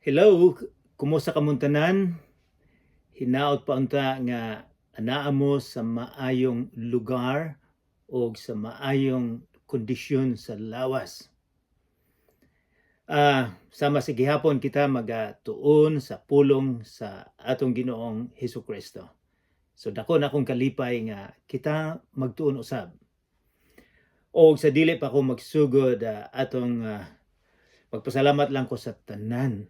Hello, kumusta kamong tanan? Hinaot pa unta nga anaa mo sa maayong lugar o sa maayong kondisyon sa lawas. Sama sa gihapon, kita magatuon sa pulong sa atong Ginoong Hesus Kristo. So dako na akong kalipay nga kita magtuon usab. O sa dili pa ko magsugod, atong magpasalamat lang ko sa tanan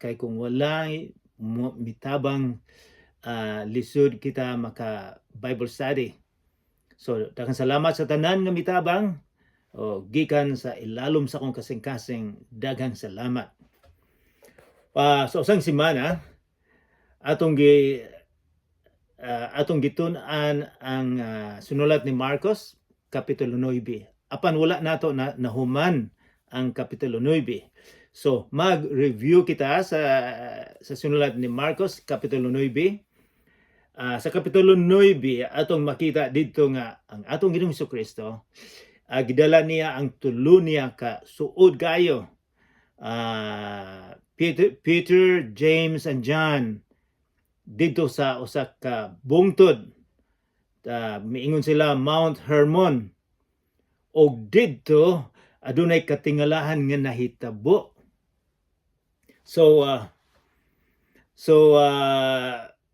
kay kung wala mo mitabang, lisod kita maka Bible study. So daghang salamat sa tanan nga mitabang o gikan sa ilalom sa akong kasing-kasing, daghang salamat. Pa sa usang semana, atong gitun-an ang sinulat ni Marcos kapitulo 9. Apan wala nato na nahuman ang kapitulo 9. So mag-review kita sa sinulat ni Marcos kapitulo 9. Sa kapitulo 9, atong makita didto nga ang atong Ginoong Kristo, gidala niya ang tulo niya ka suod kayo. Peter, James and John didto sa usa ka bungtod. Miingon sila Mount Hermon. Og didto adunay katingalahan nga nahitabo. So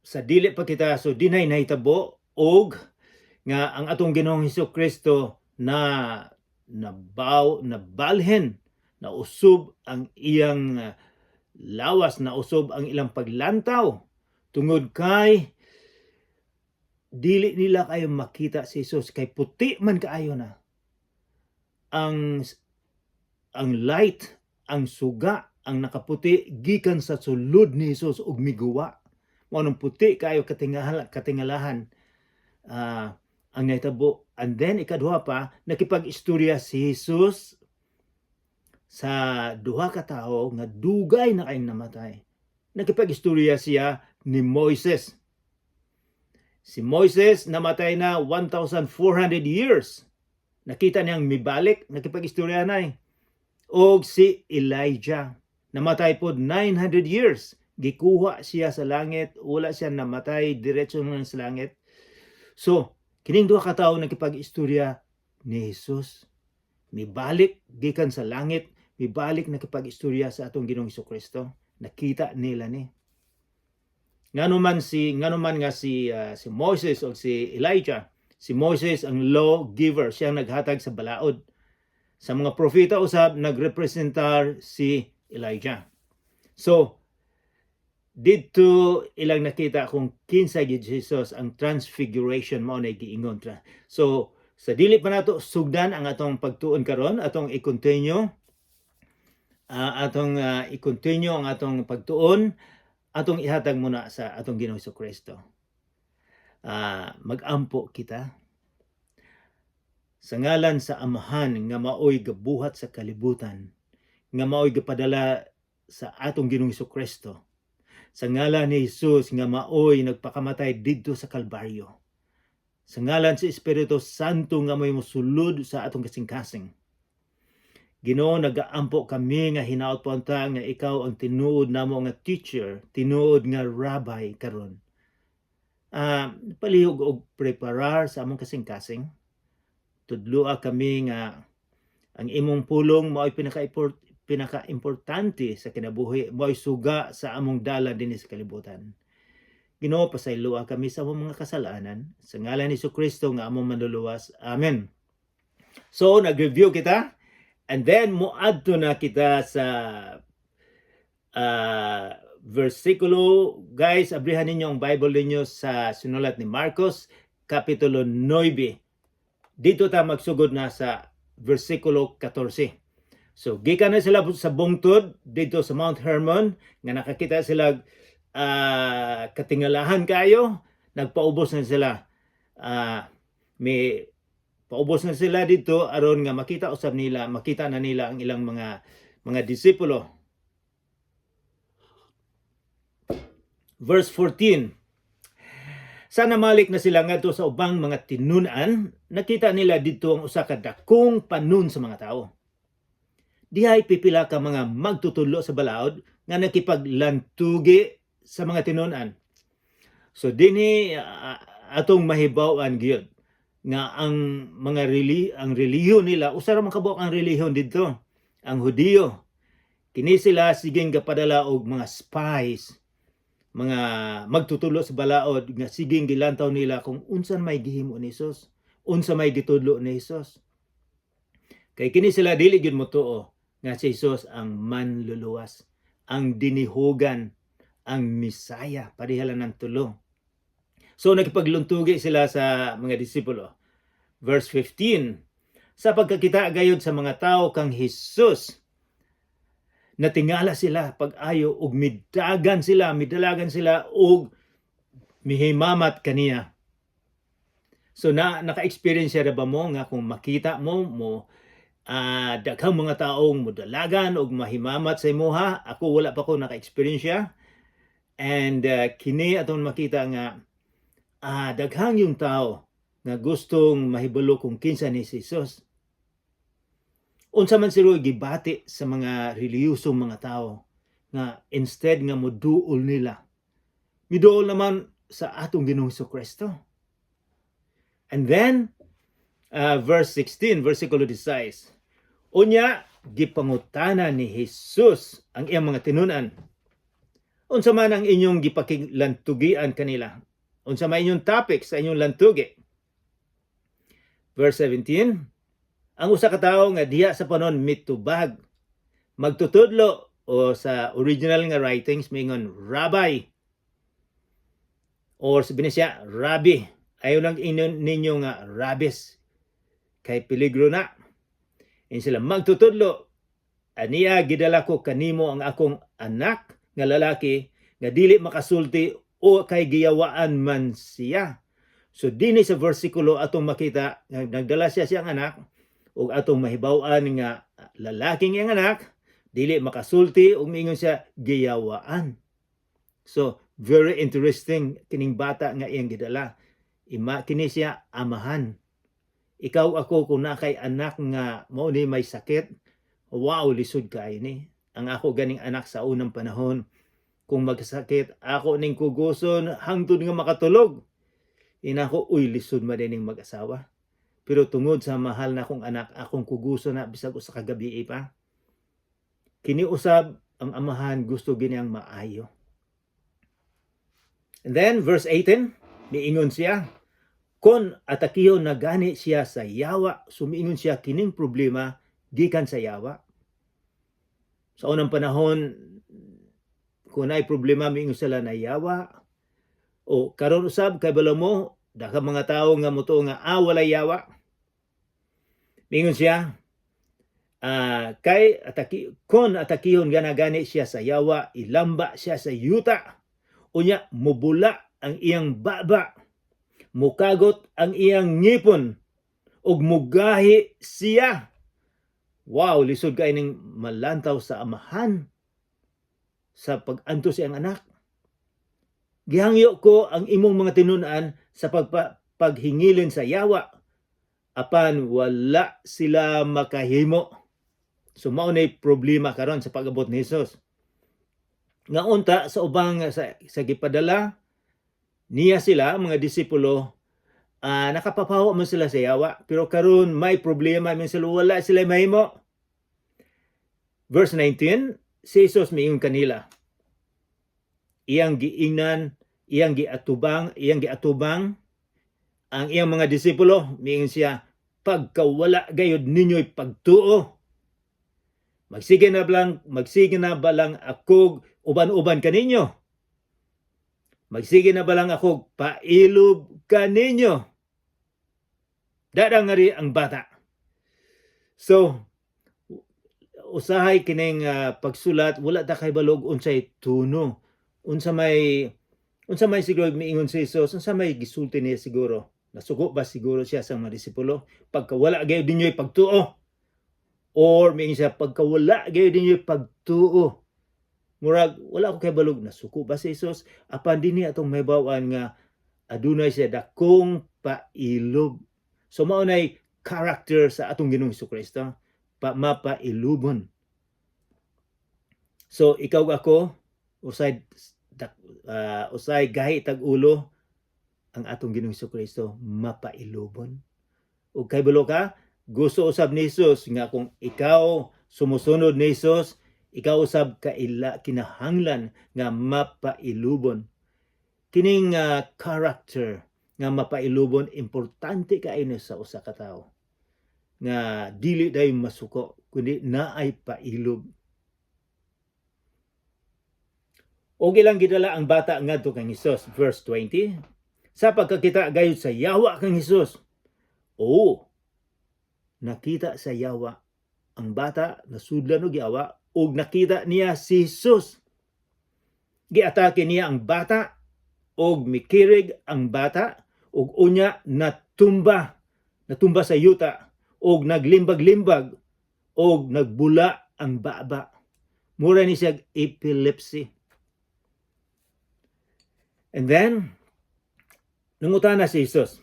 sa dili pa kita, so dinay nahitabo og nga ang atong Ginoong Hesus Kristo na nabaw, nabalhin, nausob ang iyang lawas, nausob ang ilang paglantaw tungod kay dili nila kayo makita si Jesus kay puti man kaayo na ang light, ang suga ang nakaputi gikan sa sulod ni Jesus ug miguwa. Mao nang puti kayo katingalahan ang nahitabo. And then ikaduha pa, nakipag-istorya si Jesus sa duha ka tawo nga dugay na kayong namatay. Nakipag-istorya siya ni Moises. Si Moises namatay na 1,400 years. Nakita niyang mibalik, nakipag-istorya na eh. Og si Elijah, namatay pod 900 years. Gikuha siya sa langit, wala siya namatay, diretso na sa langit. So, kining duha ka tawo nakipag-istorya ni Jesus. Mibalik gikan sa langit, mibalik, nakipag-istorya sa atong Ginoong Kristo. Nakita nila ni. Ngano man nga si Moses o si Elijah, si Moses ang law giver, siya ang naghatag sa balaod. Sa mga propeta usab nagrepresentar si Elijah. So didto ilang nakita kung kinsa gyud si Jesus, ang transfiguration mao na giingon. So sa dili pa nato sugdan ang atong pagtuon karon, atong i-continue ang atong pagtuon, atong ihatag muna sa atong Ginoong Kristo. Magampo kita. Sa ngalan sa Amahan nga maoy gabuhat sa kalibutan, nga maoy gapadala sa atong Ginoong Kristo. Sa ngalan ni Jesus nga maoy nagpakamatay didto sa Kalbaryo. Sa ngalan sa Espiritu Santo nga may mosulod sa atong kasing-kasing. Ginoo, nagaampo kami nga hinaot po unta nga ikaw ang tinuod namo nga teacher, tinuod nga rabbi karon. Palihog og preparar sa among kasing-kasing. Tudloa kami nga ang imong pulong mao'y pinaka-importante sa kinabuhi, mao'y suga sa among dalan dinhi sa kalibutan. Ginoo, pasayloa kami sa among mga kasalanan. Sa ngalan ni Kristo nga among manluluwas. Amen. So, nag-review kita. And then, muadto na kita sa versikulo. Guys, abrihan ninyo ang Bible ninyo sa sinulat ni Marcos, Kapitulo 9. Dito ta magsugod na sa versikulo 14. So, gikan na sila sa bungtod dito sa Mount Hermon nga nakakita sila katingalahan kayo, nagpaubos na sila. May paubos na sila dito aron nga makita usab nila, makita na nila ang ilang mga disipulo. Verse 14. Sa namalik na sila ngadto sa ubang mga tinun-an, nakita nila didto ang usa ka dakong panon sa mga tao. Dihay pipila ka mga magtutudlo sa balaod nga nakipaglantugi sa mga tinunan. So dinhi atong mahibaw-an gyud nga ang relihiyon nila, usa ra man kabuok ang relihiyon didto, ang Hudiyo. Kini sila sigeng gapadala og mga spies, mga magtutulo sa balaod nga sigeng gilantaw nila kung unsa may gihimo ni Jesus, unsa may gitudlo ni Jesus. Kay kini sila dili gyud motuo nga si Jesus ang manluluwas, ang dinihugan, ang Misaya, pareha lang ng tulo. So nakipaglantugi sila sa mga disipulo. Verse 15, sa pagkakita gayud sa mga tao kang Jesus, natingala sila pag-ayo ug midagan sila, midalagan sila ug mihimamat kaniya. So na naka-experience siya ba mo nga kung makita mo mo daghang mga taong modalagan ug mahimamat sa imuha? Ako, wala pa ko naka-experience siya. And kini atong makita nga daghang yung tao nga gustong mahibalo kung kinsa ni si Jesus. Unsa man siguro gibati sa mga reliyosong mga tao nga instead nga moduol nila, miduol naman sa atong Ginoong Kristo. And then verse 16, versikulo 16. Unya gipangutana ni Jesus ang iyang mga tinunan. Unsa man ang inyong gipakiglantugian kanila? Unsa man inyong topic sa inyong lantugi? Verse 17, ang usa ka tawo nga diha sa panahon mitubag, magtutudlo, o sa original nga writings mingon rabbi or sa Binisaya rabbi. Ayaw lang inyon ninyo nga rabis kay peligro na. In sila, "Magtutudlo, aniya gidala ko kanimo ang akong anak nga lalaki nga dili makasulti o kay giyawaan man siya." So dinhi sa versikulo atong makita nga nagdala siya siyang anak ug atong mahibaw-an nga lalaking iyang anak dili makasulti ug miingon siya giyawaan. So very interesting kining bata nga iyang gidala. Ima kini siya amahan. Ikaw, ako, kung na kay anak nga mao ni may sakit, wow, lisod kaayo ni. Ang ako ganing anak sa unang panahon, kung magkasakit, ako ning kuguson hangtod nga makatulog. Ina ko, "Uy, lisod man ning mag-asawa." Pero tungod sa mahal na akong anak, akong kuguson na bisag usa ka gabi pa. Kini usab ang amahan gusto giniyang maayo. And then verse 18, miingon siya, "Kon atakihon na gani siya sa yawa," sumiingon siya kining problema gikan sa yawa. Sa unang panahon, kung naay problema, miingon sila na yawa. O karon usab kay balo mo, daghang mga tao nga motuo nga walay yawa. Miingon siya, kay ataki kon atakihon gana gani siya sa yawa, ilamba siya sa yuta. Unya mubula ang iyang baba, mukagot ang iyang ngipon, ug mugahi siya. Wow, lisod kay ning malantaw sa amahan sa pag-antos siyang anak. "Gihangyo ko ang imong mga tinunan sa paghingilin sa yawa, apan wala sila makahimo." So mao nay problema karon sa pag-abot ni Jesus. Nga unta sa ubang sa gipadala niya sila mga disipulo, nakapapawa man sila sa yawa, pero karon may problema man sila, wala sila mahimo. Verse 19, si Jesus miingon kanila. Iyang giingnan, iyang giatubang ang iyang mga disipulo, miingon siya, "Pagkawala gayud ninyo'y pagtuo. Magsige na ba lang ako uban-uban kaninyo? Magsige na ba lang ako pailob kaninyo? Dara ngari ang bata." So, usahay kining pagsulat, wala ta kay balog unsay tuno. Unsa may siguro miingon si Jesus, unsa may gisulti niya siguro. Nasuko ba siguro siya sa mga disipulo? "Pagkawala gayud ninyo'y pagtuo." Or miingon siya, "Pagkawala gayud ninyo'y pagtuo." Murag wala ko kay balog nasuko ba si Jesus, apan dinhi atong mahibaw-an nga adunay siya dakong pailob. So mao nay character sa atong Ginoong Kristo, pa mapailubon. So ikaw, ako, usay usay gahi tag ulo, ang atong Ginoong Kristo mapailubon. Ug kabalo ka, gusto usab ni Jesus nga kung ikaw sumusunod ni Jesus, ikaw usab kaila kinahanglan nga mapailubon. Kining character nga mapailubon, importante kaayo ni sa usa ka tawo. Nga dili day masuko kundi naay pailob. Og ilang gidala ang bata ngadto kang Hesus, verse 20. Sa pagkakita gayud sa yawa kang Hesus. Oo. Nakita sa yawa ang bata, nasudlan og yawa ug nakita niya si Jesus. Giatake niya ang bata og mikirig ang bata ug unya natumba, natumba sa yuta og naglimbag-limbag og nagbula ang baba. Mura ni siya epilepsy. And then, nangutana si Jesus,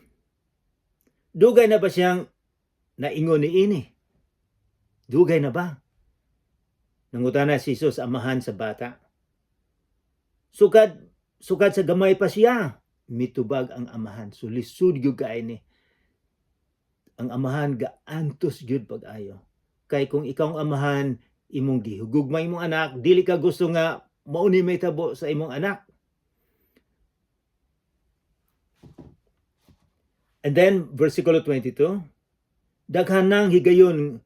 "Dugay na ba siyang naingon ni ini? Dugay na ba?" Nangutana si Jesus amahan sa bata. "Sukad sa gamay pa siya," mitubag ang amahan. So lisod gyud kaayo ni. Ang amahan gaantos gyud pag-ayo. Kay kung ikaw ang amahan, imong gihugugma imong anak, dili ka gusto nga mao ni mahitabo sa imong anak. And then, versikulo 22, "Daghan nang higayon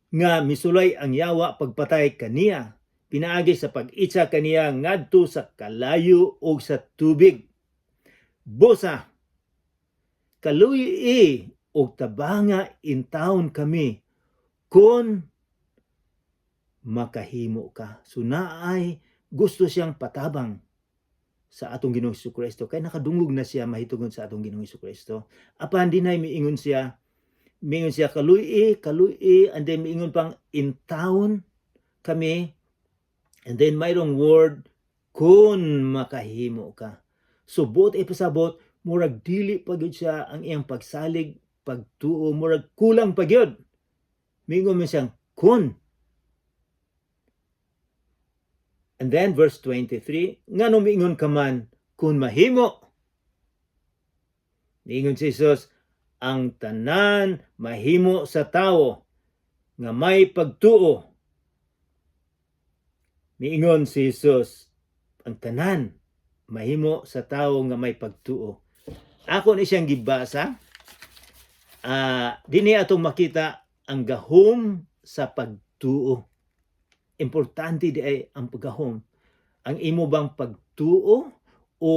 nga misulay ang yawa pagpatay kaniya, pinaagi sa pag-itsa kaniya ngadto sa kalayo o sa tubig. Busa, kaluyi og tabanga intawon kami kung makahimo ka." So naay gusto siyang patabang sa atong Ginoong Kristo kay nakadungog na siya mahitungod sa atong Ginoong Kristo. Apan dinay miingon siya kaluy, kaluy, and then miingon pang intawon kami, and then mayroong word, "kung makahimo ka." So buot ipasabot, murag dili pa gyud siya ang iyang pagsalig, pagtuo, murag kulang pa gyud. Miingon man siyang kun. And then verse 23, "Ngano miingon ka man, 'Kung mahimo'? Niingon si Jesus, 'Ang tanan mahimo sa tawo nga may pagtuo.'" Niingon si Jesus, "Ang tanan mahimo sa tawo nga may pagtuo." Ako ni siyang gibasa. Dinhi atong makita ang gahom sa pagtuo. Importante di ay ang paggahom. Ang imo bang pagtuo o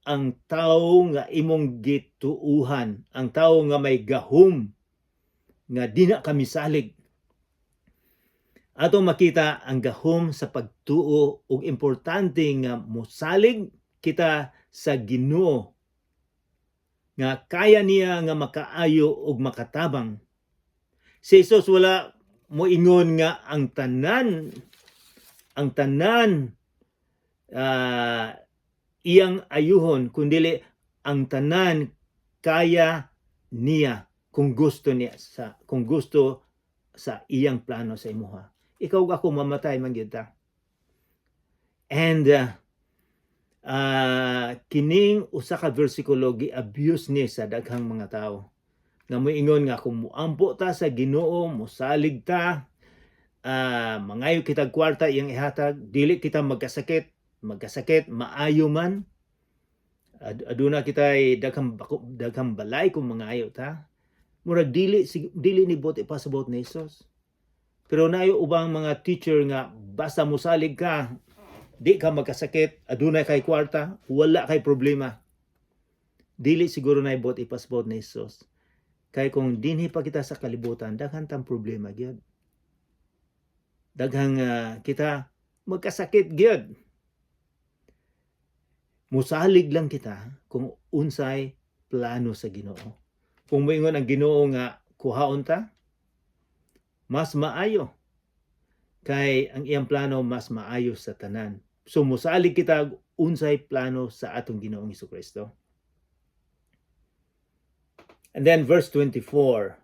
ang tao nga imong gituuhan, ang tao nga may gahom nga di na kami salig. Atong makita ang gahom sa pagtuo ug importante nga mosalig kita sa Ginoo nga kaya niya nga makaayo ug makatabang. Si Jesus wala moingon nga ang tanan iyang ayuhon, kundili ang tanan kaya niya kung gusto sa iyang plano sa imuha. Ikaw ug ako, mamatay man gyud ta. And kining usa ka bersikulo gi-abuse ni sa daghang mga tao. Nga moingon nga kung muampo ta sa Ginoo, mosalig ta, mangayo kitag kwarta, iyang ihatag, dili kita magkasakit, magkasakit maayo man. Aduna kitay daghang daghang balay kung mangayo ta. Murag dili ni buot ipasabot ni Jesus. Pero nayo ubang mga teacher nga basta mosalig ka, di ka magkasakit, adunay kay kwarta, wala kay problema. Dili siguro na buot ipasabot ni Jesus. Kay kung dinhi pa kita sa kalibutan, daghan tang problema gyud. Daghang kita magkasakit gyud. Musalig lang kita kung unsay plano sa Ginoo. Kung moingon ang Ginoo nga kuhaon ta, mas maayo. Kay ang iyang plano mas maayo sa tanan. So musalig kita unsay plano sa atong Ginoong Kristo. And then verse 24.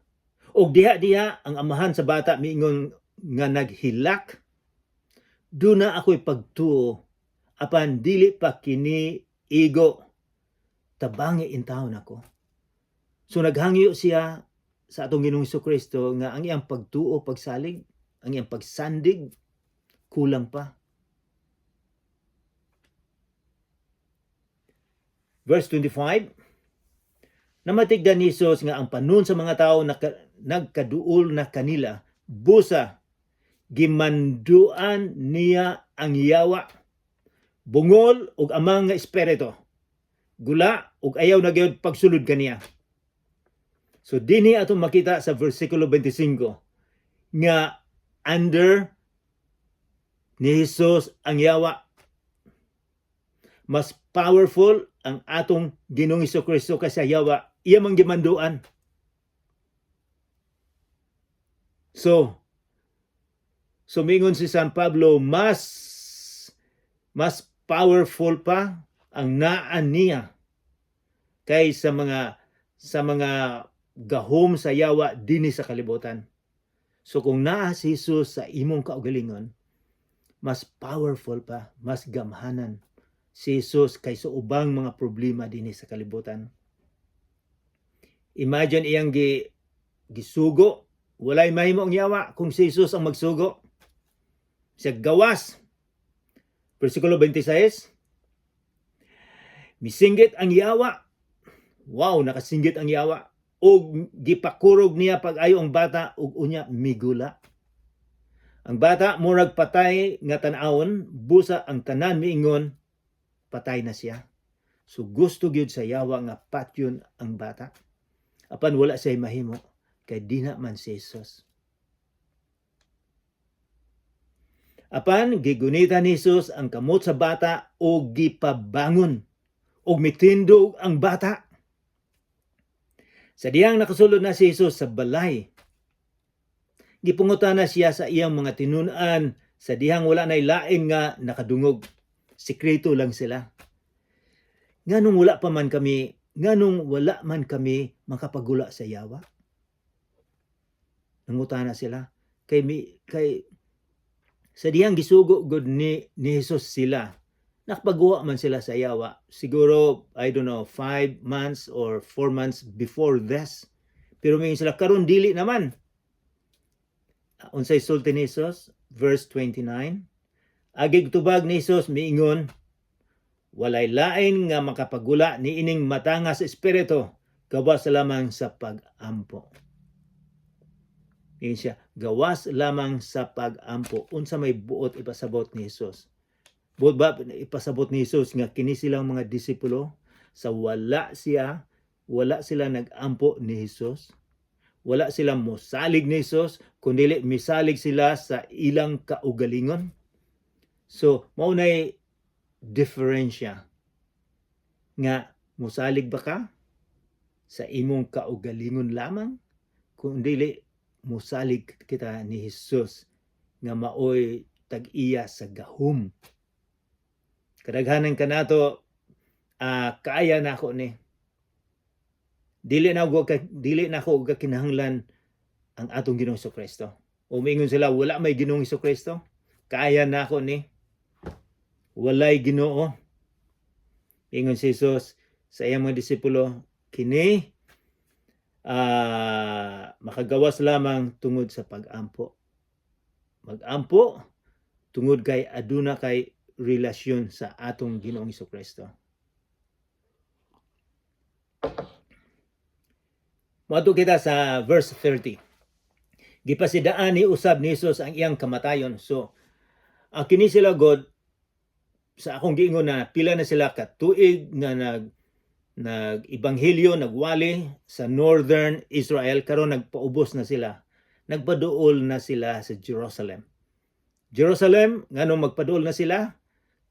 "Og diha-diha ang amahan sa bata miingon nga naghilak. Duna ako'y pagtuo, apan dili pa kini igo. Tabangi intawon ako." So naghangyo siya sa atong Ginoong Kristo nga ang iyang pagtuo, pagsalig, ang iyang pagsandig kulang pa. Verse 25, Namatigdan ni Jesus nga ang panon sa mga tao nagkaduol na kanila, busa gimanduan niya ang yawa, "Bungol ug amang nga espiritu, gula ug ayaw na gyud pagsulod kaniya." So dinhi atong makita sa versikulo 25 nga under ni Jesus ang yawa. Mas powerful ang atong Ginoong Kristo kaysa yawa. Iya mang gimanduan. So, sumingon si San Pablo, mas powerful pa ang naan niya kay sa mga gahom sa yawa dinhi sa kalibutan. So kung naa si Jesus sa imong kaugalingon, mas powerful pa, mas gamhanan si Jesus kaysa ubang mga problema dinhi sa kalibutan. Imagine iyang gisugo, walay mahimo ang yawa kung si Jesus ang magsugo. Siya gawas. Versikulo 26. Misinggit ang yawa. Wow, nakasinggit ang yawa. Og gipakurog niya pag-ayo ang bata ug unya migula. Ang bata murag patay nga tan-awon, busa ang tanan miingon, "Patay na siya." So gusto gyud sa yawa nga patyon ang bata. Apan wala siya mahimo kay dina man si Jesus. Apan gigunita ni Jesus ang kamot sa bata o gipabangon ug mitindog ang bata. Sa diyang nakasulod na si Jesus sa balay, gipungutana siya sa iyang mga tinun-an sa dihang wala nay lain nga nakadungog. Sekreto lang sila. Nganong wala man kami makapagula sa yawa? Nangutana sila. Kay sa dihang gisugo gud ni Jesus sila, nakapagawa man sila sa yawa. Siguro, I don't know, 5 months or 4 months before this. Pero may sila, "Karon dili naman." Unsay sulti ni Jesus? Verse 29. Agig tubag ni Jesus miingon, "Walay lain nga makapagula ni ining matangas espiritu gawas lamang sa pag-ampo." Ingon siya, gawas lamang sa pag-ampo. Unsa may buot ipasabot ni Jesus? Buot ba ipasabot ni Jesus nga kini silang mga disipulo sa wala siya, wala sila nag-ampo ni Jesus? Wala sila mosalig ni Jesus, kundi misalig sila sa ilang kaugalingon. So, mao nay diferensya nga musalig ba ka sa imong kaugalingon lamang, kung dili musalig kita ni Jesus nga maoy tag-iya sa gahom. Kadaghanan kanato, "Kaya na ako ni, dili na ako kinahanglan ang atong Ginoong Kristo." Umingon sila, "Wala may Ginoong Kristo, kaya na ako ni, walay Ginoo." Ingon si Jesus sa iyang mga disipulo, kini makagawas lamang tungod sa pag-ampo. Mag-ampo tungod kay aduna kay relasyon sa atong Ginoong Kristo. Moadto kita sa verse 30. Gipasidaan ni usab ni Jesus ang iyang kamatayon. So, ang kini sila God sa akong giingon na pila na sila ka tuig nga nag ebanghelyo, nagwali sa northern Israel, karon nagpaubos na sila. Nagpaduol na sila sa Jerusalem. Jerusalem, nganong magpaduol na sila?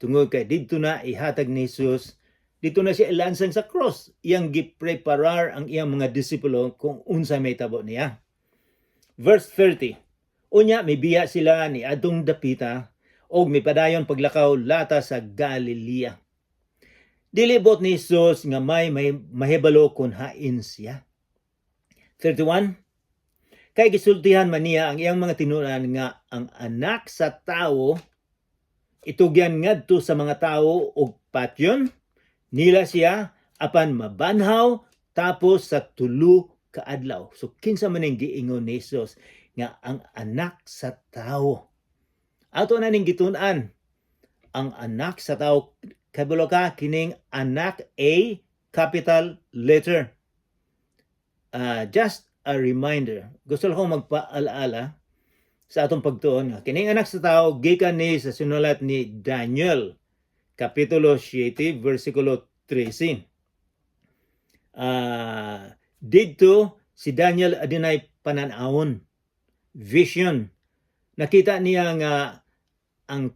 Tungod kay didto na ihatag ni Jesus, dito na siya ilansang sa cross. Iyang gipreparar ang iyang mga disipulo kung unsa may tabo niya. Verse 30. Unya mibiya sila ni adtong dapita og mipadayon paglakaw lata sa Galilea. Dili buot ni Jesus nga may mahibalo kung hain siya. 31. Kay gisultihan man niya ang iyang mga tinunan nga ang Anak sa Tawo Itugyan ngadto sa mga tawo og patyon nila siya, apan mabanhaw tapos sa 3 ka adlaw. So kinsa man ning giingon ni Jesus nga ang anak sa tawo? Ato na ning gitun-an ang anak sa tao. Kabalo ka kining anak, A capital letter. Just a reminder. Gusto lang kong magpaalaala sa atong pagtuon nga kining anak sa tao gikan ni sa sinulat ni Daniel kapitulo 7 versikulo 13. Didto si Daniel adunay panan-awon, vision. Nakita niya nga ang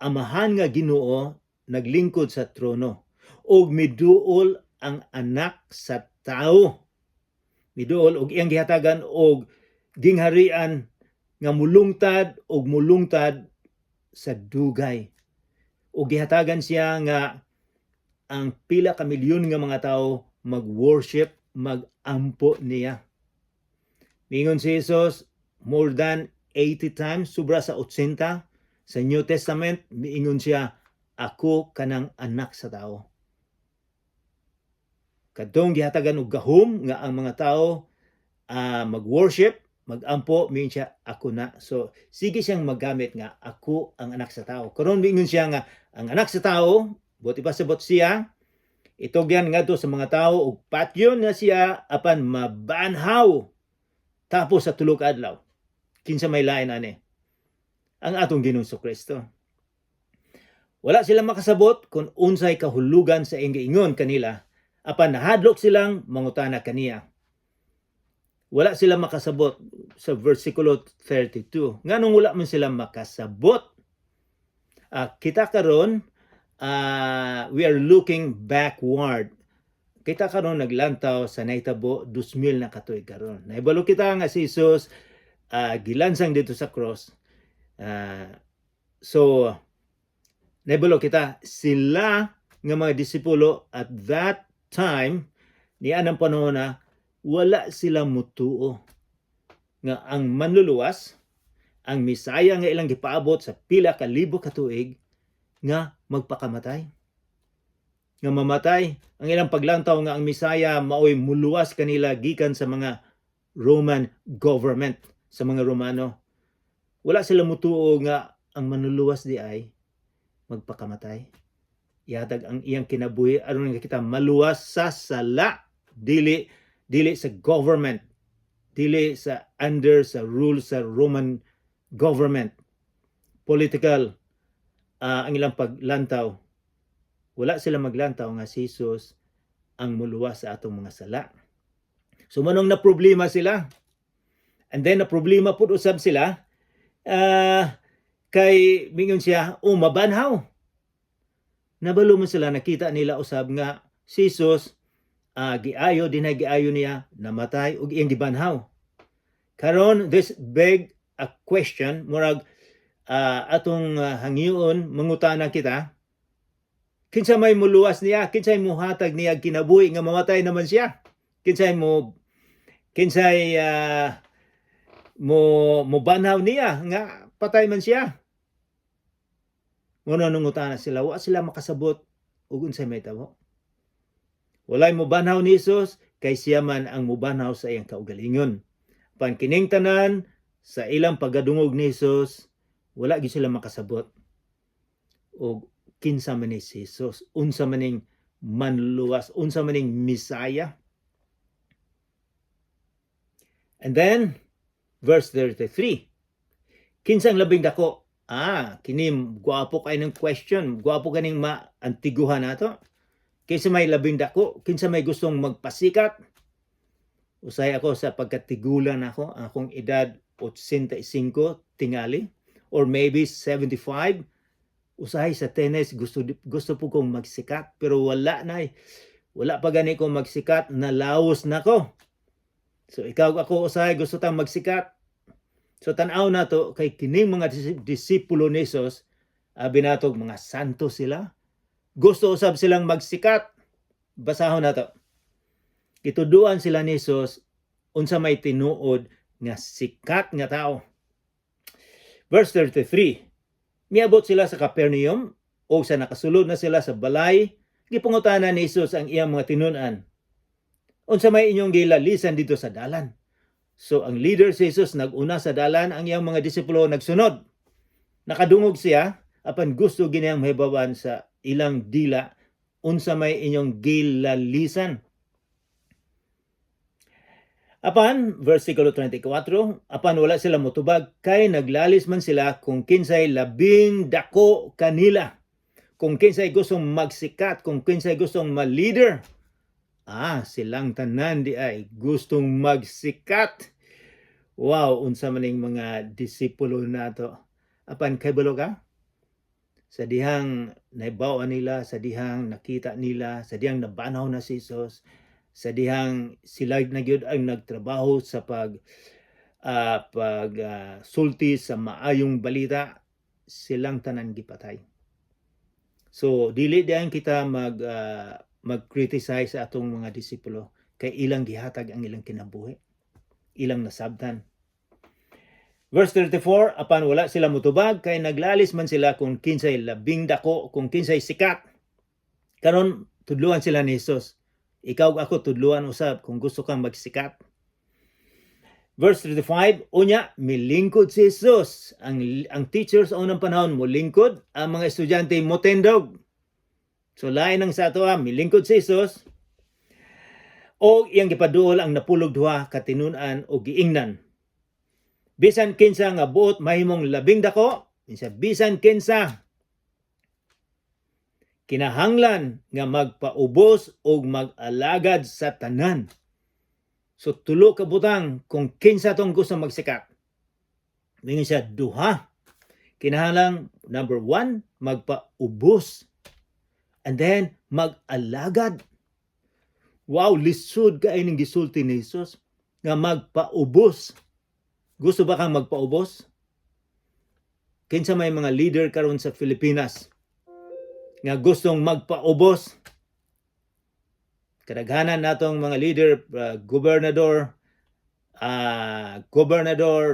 Amahan nga Ginoo naglingkod sa trono ug miduol ang anak sa tao. Miduol og iyang gihatagan og gingharian nga mulungtad og mulungtad sa dugay. Ug gihatagan siya nga ang pila ka milyon nga mga tao mag-worship, mag-ampo niya. Mingon si Jesus more than 80 times, sobra sa 80 sa New Testament, miingon siya, "Ako kanang anak sa tao." Kadtong gihatagan og gahom nga ang mga tao mag-worship, mag-ampo, miingon siya, "Ako na." So, sige siyang maggamit nga, "Ako ang anak sa tao." Karon miingon siya nga, ang anak sa tao, buot ipasabot siya, itugyan ngadto sa mga tao ug patyon na siya apan mabanhaw tapos sa 3 ka adlaw. Kinsa may lain ani? Ang atong Ginoong Kristo. Wala sila makasabot kung unsay kahulugan sa iyang giingon kanila, apan nahadlok silang mangutana kaniya. Wala sila makasabot sa versikulo 32. Nganong wala man sila makasabot? Kita karon, we are looking backward. Kita karon naglantaw sa nahitabo 2000 na katuig karon. Nahibalo kita nga si Jesus gilansang didto sa cross. So nahibalo kita sila nga mga disipulo at that time, niya ang panahon na wala sila mutuo nga ang manluluwas, ang Misaya nga ilang gipaabot sa pila ka libo ka tuig, nga magpakamatay. Nga mamatay. Ang ilang paglantaw nga ang Misaya maoy muluwas kanila gikan sa mga Roman government, sa mga Romano. Wala sila mutuo nga ang manluluwas diay magpakamatay. Ihatag ang iyang kinabuhi aron nga kita maluwas sa sala, dili sa government, dili sa under sa rule sa Roman government. Political ang ilang paglantaw. Wala sila maglantaw nga si Jesus ang muluwas sa atong mga sala. So manong na problema sila. And then na problema pud usab sila kay mingon siya, "Oh, mabanhaw." Nabalo man sila, nakita nila usab nga si Jesus giayo din, giayo niya, namatay ug iyang gibanhaw. Karon this beg a question, murag atong hangyoon mangutana kita, kinsa may muluwas niya? Kinsay muhatag niya kinabuhi nga mamatay naman siya? Kinsay mo mubanhaw niya nga patay man siya? Mao nangutana sila, wa sila makasabot ug unsay mahitabo. Walay mubanhaw ni Jesus kay siya man ang mubanhaw sa iyang kaugalingon. Pan kining tanan sa ilang pagkadungog ni Jesus, wala gyud sila makasabot og kinsa man ni si Jesus, unsa man ning manluluwas, unsa man ning Misaya. And then verse 33. Kinsang labing dako? Kini gwapo kay ng question, gwapo kaning maantiguhan nato. Kinsa may labing dako? Kinsa may gustong magpasikat? Usay ako sa pagkatigulan ako, ang akong edad 85 tingali or maybe 75. Usahay sa tennis, gusto gusto po kong magsikat pero wala na eh. Wala pa gani ko magsikat, nalaos na ko. So ikaw, ako, usahay gusto tang magsikat. So tan-aw nato kay kining mga disipulo ni Jesus, abi natog mga santo sila. Gusto usab silang magsikat. Basahon nato. Gituduan sila ni Jesus unsa may tinuod nga sikat nga tao. Verse 33. Miabot sila sa Capernaum o sa nakasulod na sila sa balay, gipangutana ni Jesus ang iyang mga tinun-an. "Unsa may inyong gilalisan didto sa dalan?" So ang leader si Jesus nag-una sa dalan, ang iyang mga disipulo nagsunod. Nakadungog siya apan gusto gyud niyang mahibaw-an sa ilang dila unsa may inyong gilalisan. Apan, versikulo 24, apan wala sila motubag kay naglalis man sila kung kinsay labing dako kanila. Kung kinsay gustong magsikat, kung kinsay gustong ma-leader. Ah, silang tanan diay gustong magsikat. Wow, unsa man ning mga disipulo nato. Apan kabalo ka? Sa dihang nahibaw nila, sa dihang nakita nila, sa dihang nabanhaw na si Jesus, sa dihang sila na gyud ang nagtrabaho sa pag sulti sa maayong balita, silang tanan gipatay. So dili diyan kita mag-criticize sa atong mga disipulo kay ilang gihatag ang ilang kinabuhi, ilang nasabtan. Verse 34, apan wala sila mutubag kay naglalis man sila kung kinsay labing dako, kung kinsay sikat. Karon tudluan sila ni Jesus. Ikaw ug ako tudluan usab kung gusto kang magsikat. Verse 35, unya, milingkod si Jesus. Ang teacher sa unang panahon molingkod, ang mga estudyante motindog. So lain ang sa ato, milingkod si Jesus. O iyang gipaduol ang 12 ka tinun-an o giingnan. "Bisan kinsa nga buot mahimong labing dako," kinsa, bisan kinsa, "kinahanglan nga magpaubos og mag-alagad sa tanan." So tulo ka butang kung kinsa tong gusto magsikat. Mingon siya duha. Kinahanglan, number one, magpaubos. And then mag-alagad. Wow, lisod kaayo ning gisulti ni Jesus nga magpaubos. Gusto ba kang magpaubos? Kinsa may mga leader karon sa Pilipinas nga gustong magpaubos? Kadaghanan natong mga leader, gobernador,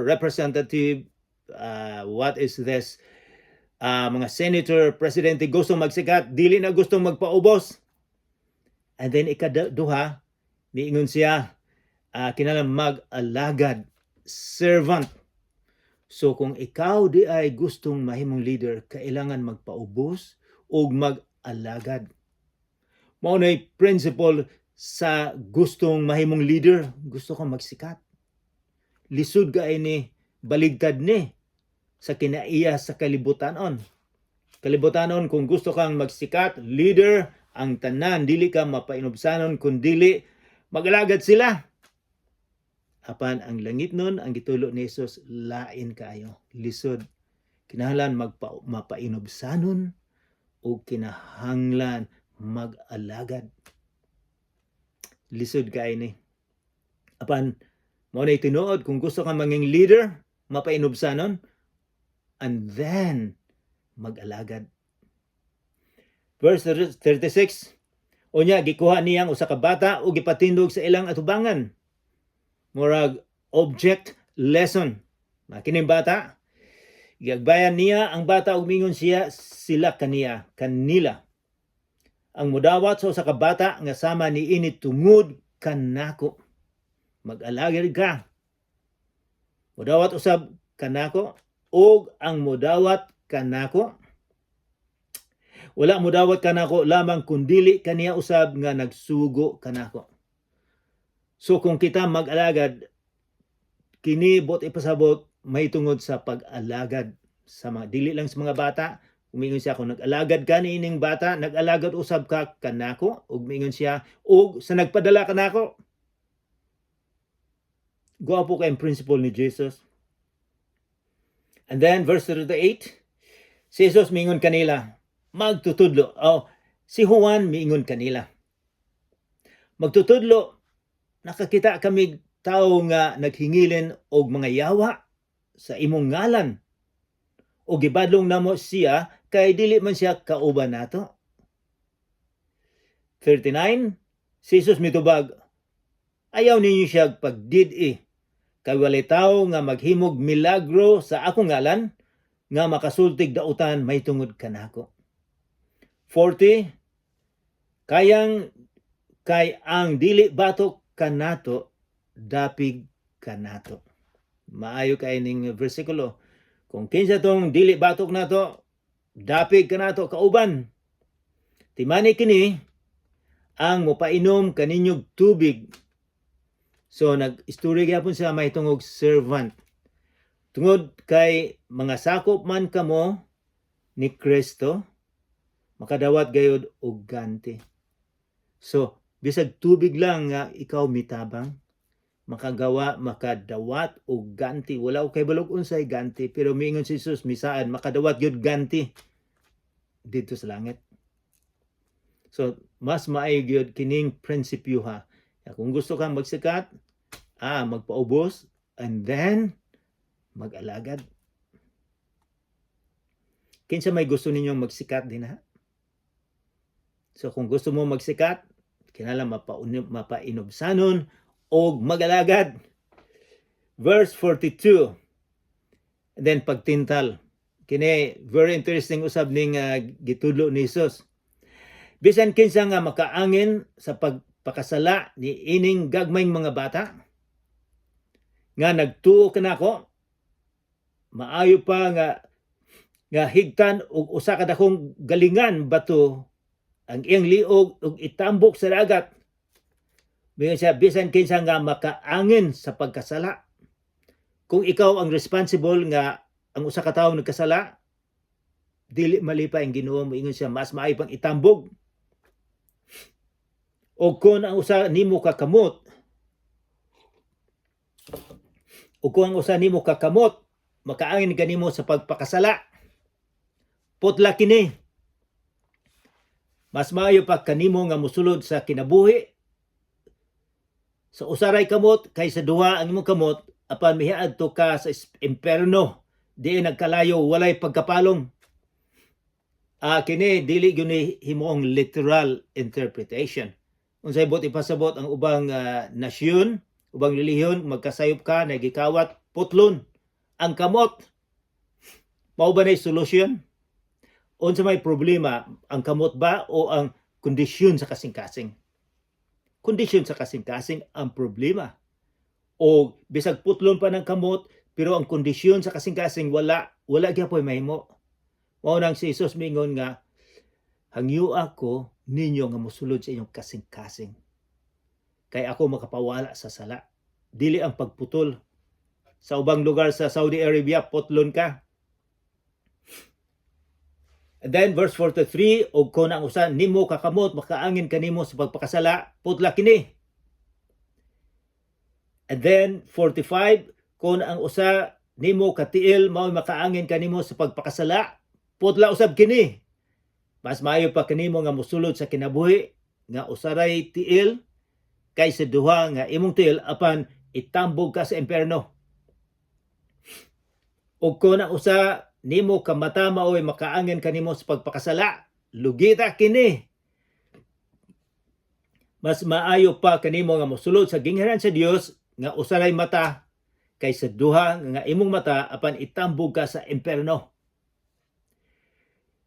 representative, what is this? Mga senator, presidente gustong magsikat, dili na gustong magpaubos. And then ikaduha, niingon siya, kinahanglan mag-alagad, servant. So kung ikaw diay gustong mahimong leader, kailangan magpaubos ug mag-alagad. Mao nay principle sa gustong mahimong leader, gusto kang magsikat. Lisod kaayo ni, baligtad ni sa kinaiya sa kalibutanon. Kalibutanon, kung gusto kang magsikat, leader, ang tanan dili ka mapainubsanon kun dili magalagad sila. Apan ang langit nun, ang gitulo ni Jesus, lain kaayo, lisod. Kinahanglan mapainubsanon o kinahanglan mag-alagad. Lisod kaayo ni. Apan mao na tinuod, kung gusto ka maging leader, mapainubsanon and then mag-alagad. Verse 36, unya gikuha niyang usa ka bata ug gipatindog sa ilang atubangan. Murag object lesson. Kining bata, giagbayan niya ang bata ug mingon siya sila kaniya kanila. "Ang mudawat sa usa ka bata nga sama niini tungod kanako." Mag-alagad ka. "Mudawat usab kanako ug ang mudawat kanako wala mudawat kanako lamang kundili kaniya usab nga nagsugo kanako." So kung kita mag-alagad, kini buot ipasabot may tungod sa pag-alagad sa mga, dili lang sa mga bata. Umingon siya, kung nag-alagad ka niining bata, nag-alagad usab ka kanako, ug miingon siya ug sa nagpadala kanako. Guwapo kay principle ni Jesus. And then verse 38, si Jesus miingon kanila, "Magtutudlo." Oh, si Juan miingon kanila, "Magtutudlo, nakakita kami tao nga naghingilin og mga yawa sa imong ngalan. O gibadlong namo siya kay dili man siya kauban nato." 39, si Jesus mitubag, "Ayaw ninyo siya pagdid-i kay walay tawo nga maghimog milagro sa akong ngalan." nga makasultig dautan mahitungod kanako. 40. Kayang kay ang dili batok kanato, dapig kanato. Maayo kay ning bersikulo. Kung kinsa tong dili batok nato, dapig kanato, kauban. Timani kini ang mopainom kaninyog tubig. So nag-istorya gyapon siya mahitungod servant. Tungod kay mga sakop man kamo ni Kristo, makadawat gayod og ganti. So bisag tubig lang nga ikaw mitabang, makagawa, makadawat og ganti. Wala ko kay balog unsay ganti, pero miingon si Jesus, misaad makadawat gyud ganti dito sa langit. So mas maayo gyud kining prinsipyo ha. Kung gusto kang magsikat, magpaubos and then mag-alagad. Kinsa may gusto ninyong magsikat din ha? So kung gusto mo magsikat, kinahanglan mapainubsanon og mag-alagad. Verse 42. And then pagtintal. Kini very interesting usab ning gitudlo ni Jesus. Bisan kinsa nga makaangin sa pagpakasala ni ining gagmayng mga bata nga nagtuo kanako, maayo pa nga higtan og usa ka dakong galingan bato ang iyang liog ug itambok sa dagat. Miingon siya, bisan kinsa nga makaangin sa pagkasala. Kung ikaw ang responsible nga ang usa ka tawo nagkasala, dili malipay ang Ginoo. Moingon siya, mas maayo pang itambog. O kung ang usa nimo ka kamot, o kung ang usa nimo ka kamot makaangin kanimo sa pagpakasala, putla kini. Mas maayo pa kanimo nga mosulod sa kinabuhi sa usaray kamot kaysa duha ang imong kamot apan miadto ka sa imperno, diin nagkalayo walay pagkapalong. Kini dili gyud ni himuong literal interpretation. Unsay buot ipasabot ang ubang nasyon, ubang relihiyon, magkasayop ka na gikawat, putlon ang kamot. Mao ba na solusyon? Unsa may problema, ang kamot ba o ang kondisyon sa kasing-kasing? Kondisyon sa kasing-kasing ang problema. O bisag putlon pa ng kamot, pero ang kondisyon sa kasing-kasing wala, wala gyapoy mahimo. Mao nang si Jesus mingon nga hangyo ako ninyo nga mosulod sa inyong kasing-kasing. Kay ako makapawala sa sala. Dili ang pagputol. Sa ubang lugar sa Saudi Arabia, putlon ka. And then verse 43, og kon ang usa nimo kakamot makaangin kanimo sa pagpakasala, putla kini. And then 45, kon ang usa nimo katiil mao makaangin kanimo sa pagpakasala, putla usab kini. Mas maayo pa kanimo nga mosulod sa kinabuhi nga usaray tiil kaysa duha nga imong tiil apan itambog ka sa impierno. Ug kon ang usa nimo ka mata maoy makaangin kanimo sa pagpakasala, lugita kini. Mas maayo pa kanimo nga mosulod sa gingharian sa Dios nga usaray mata kaysa duha nga imong mata apan itambog ka sa impierno.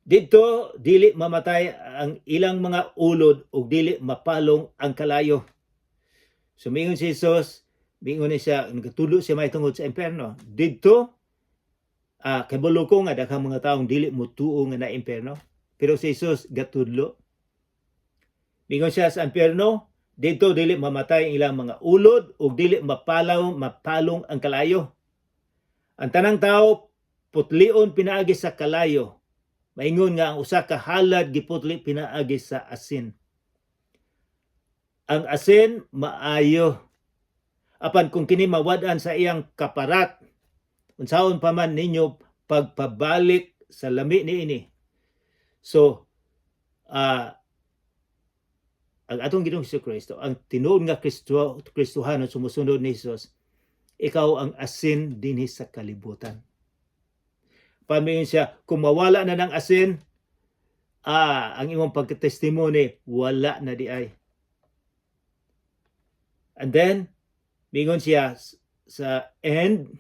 Didto dili mamatay ang ilang mga ulod ug dili mapalong ang kalayo. So mingon si Jesus, mingon ni siya, nagatulo siya mahitungod sa impierno. Didto kabalo ko nga daghang mga taong dili motuo nga na impierno. Pero si Jesus gatudlo. Mingon siya sa impierno, didto dili mamatay ang ilang mga ulod ug dili mapalong ang kalayo. Ang tanang tao putlion pinaagi sa kalayo. Maingon nga ang usa ka halad giputli pinaagi sa asin. Ang asin maayo. Apan kung kini mawad-an sa iyang kaparat, unsaon pa man ninyo pagpabalik sa lami niini? So, ang atong Ginoong Kristo, ang tinuod nga Kristo, Kristohano, sumusunod ni Jesus, ikaw ang asin dinhi sa kalibutan. Pamingon siya, kung mawala na ng asin, ang imong pagka-testimony, wala na di ay. And then, mingon siya sa end,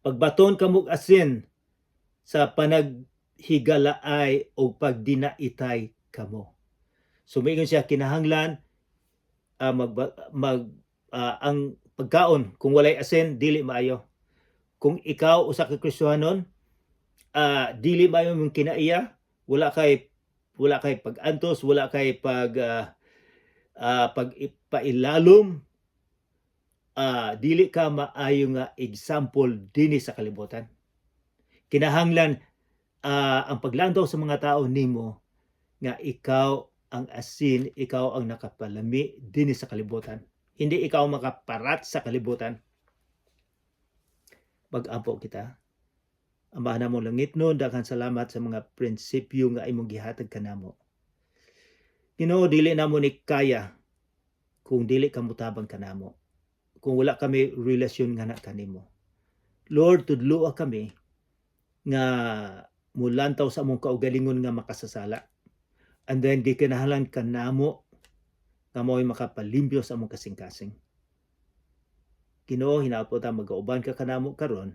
pagbaton kamog asin, Sa panaghigalaay o pagdinaitay kamo. So moingon siya, kinahanglan mag, mag ang pagkaon kung walay asin, dili maayo. Kung ikaw usa ka Kristohanon, dili maayo imong kinaiya, wala kay pag-antos, wala kay pag pailalom, dili ka maayo nga example dinhi sa kalibutan. Kinahanglan ang paglantaw sa mga tao nimo nga ikaw ang asin, ikaw ang nakapalami dinhi sa kalibutan. Hindi ikaw makaparat sa kalibutan. Mag-ampo kita. Amahan namong langitnon, daghan salamat sa mga prinsipyo nga imong gihatag kanamo. Ginoo, dili namo ni kaya kung dili ka mutabang kanamo. Kung wala kami relasyon nga na kanimo. Lord, tudloa kami nga mulantaw sa among kaugalingon nga makasasala. And then gikinahanglan kanamo nga mao'y makapalimpyo sa among kasing-kasing. Ginoo, hinaot ta magauban ka kanamo karon.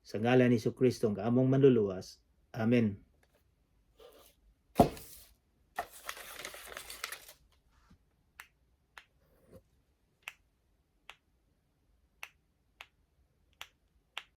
Sa ngalan ni Kristo ang among Manluluwas. Amen.